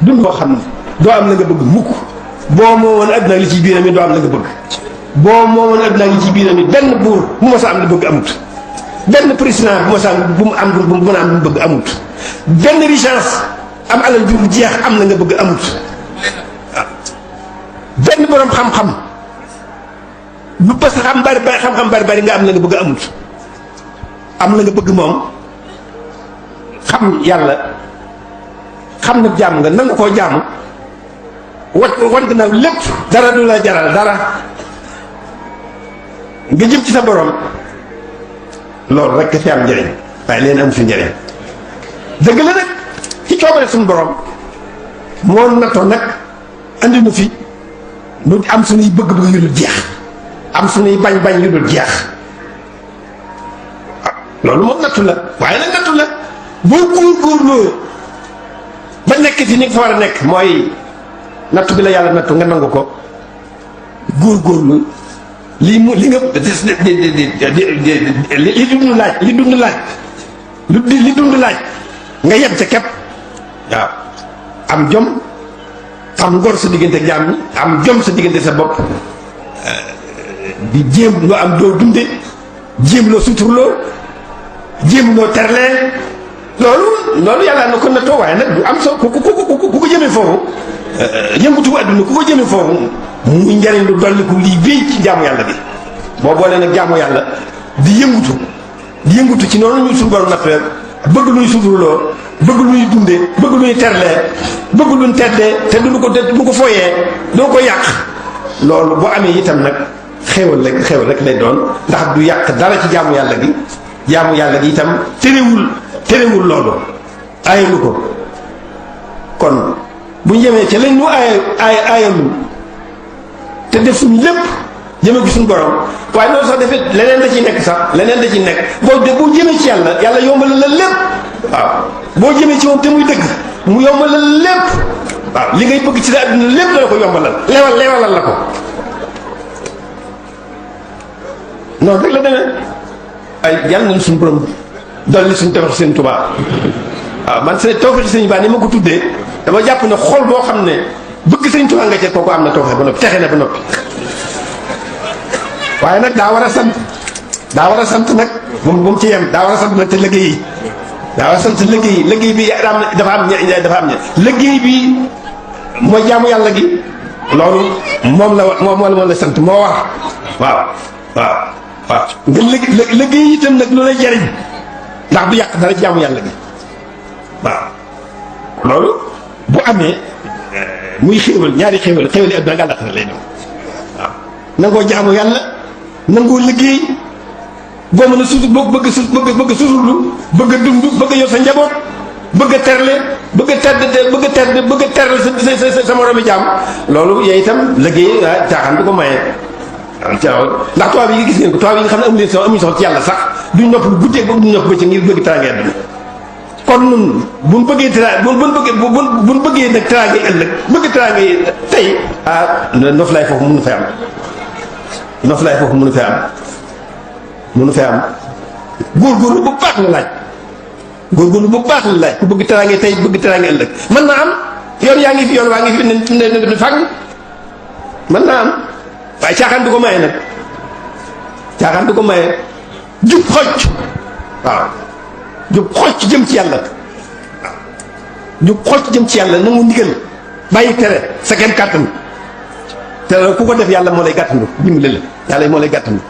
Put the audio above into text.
dund boo xam ne doo am la nga bëgg mukk boo moomoon adduna li ci biiram yi doo am la nga bëgg boo moomoon adduna li ci biiram yi benn buur bu ma sa am la bëgg amut benn président bu ma sa am bu mu am bu mën a am lu bëgg amut benn richesse am alal ju jeex am la nga bëgg amut waaw benn borom xam-xam lu parce que xam bari xam-xam bari nga am la nga bëgg amut am la nga bëgg moom xam yàlla xam na jaam nga nanga koo jaamu wan nga nag lépp dara du la jaral dara nga jëm ci sa borom loolu rek fi am njëriñ waaye leen am fi njëriñ dëgg la nag ci coobare suñu borom moo nattoo nag andi nu fi nu am suñuy bëgg-bëgg yu dul jeex am suñuy bañ-bañ yu dul jeex loolu moom nattu la waaye nag nattu la boo góorgóorloo ba nekk fi ni nga fa war a nekk mooy nattu bi la yàlla nattu nga nangu ko góorgóorlu li nga li dund laaj li dund laaj nga yem ca képp waaw am jom am ngor sa diggante ak jaam ñi am jom sa diggante sa bopp di jéem loo am doo dunde jéem loo suturloo jéem loo terlee loolu yàlla na ko nattoo waaye nag du am so ku ko jëmee foofu yëngutu adduna ku ko jëmee foofu muy njariñ lu dolliku lii béy ci jaamu yàlla bi boo boolee nag jaamu yàlla di yëngutu ci noonu ñu suñu borom nattoo bëgg luy suturloo bëgg luy dundee bëgg luy terlee bëgg luñ teddee te du ko foyee doo ko yàq loolu boo amee itam nag xéewal rek lay doon ndax du yàq dara ci jaamu yàlla gi itam terewul loolu aayalu ko kon bu ñu jëmee ca lañ ñu aayalu te def suñu lépp jëme gi suñu borom waaye loolu sax defee leneen da ciy nekk sax leneen da ciy nekk boo jëmee ci yàlla yombal la lépp waaw boo jëmee ci moom te muy dëgg mu yombal la lépp waaw li ngay bëgg ci sa àdduna lépp dana ko yombalal leewalal la ko noonu rek la demee ay yàlla nañ suñu borom dolli suñu tawfeex seen Tuubaa waaw man seen tawfeex sëñ Tuubaa ni ma ko tuddee dama jàpp ne xol boo xam ne bëgg sëñ Tuubaa nga ca kooku am na tawfeex ba noppi texe na ba noppi waaye nag daa war a sant nag bu mu ci yem daa war a sant nag te liggéey bi dafa am liggéey bi mooy jaamu yàlla gi loolu moom la sant moo war waaw nga liggéey itam nag lu lay jariñ ndax du yàq dara jaamu yàlla gi waaw loolu bu amee muy xéewal ñaari xéewal yi adduna nga àllaaxira lay doon waaw nangoo jaamu yàlla nangoo liggéey boo mën a sutur boo bëgg suturlu bëgg a dund bëgg a yor sa njaboot bëgg a terle bëgg a terle sa moromi jaam loolu yooyu itam liggéey caaxaan du ko maye ndax tubaab yi gis ngeen ko tubaab yi nga xam ne amuñu soxla ci yàlla sax duñ nopp lu guddee ba duñ nopp bëccëg ngir bëgg teraange àdduna kon nun buñ bëggee nag teraange ëllëg bëgg teraange tey noflaay foofu mënu fee am góorgóorlu bu baax la laaj ku bëgg teraange tey bëgg teraange ëllëg mën naa am yoon yaa ngi fi yoon waa ngi fi ne fang mën naa am waaye caaxaan du ko maye nag caaxaan du ko maye jub xocc waaw jub xocc jëm ci yàlla waaw jub xocc jëm ci yàlla nangu ndigal bàyyi tere sa kem kàttan te ku ko def yàlla moo lay gàttandu dimbali la yàlla moo lay gàttandu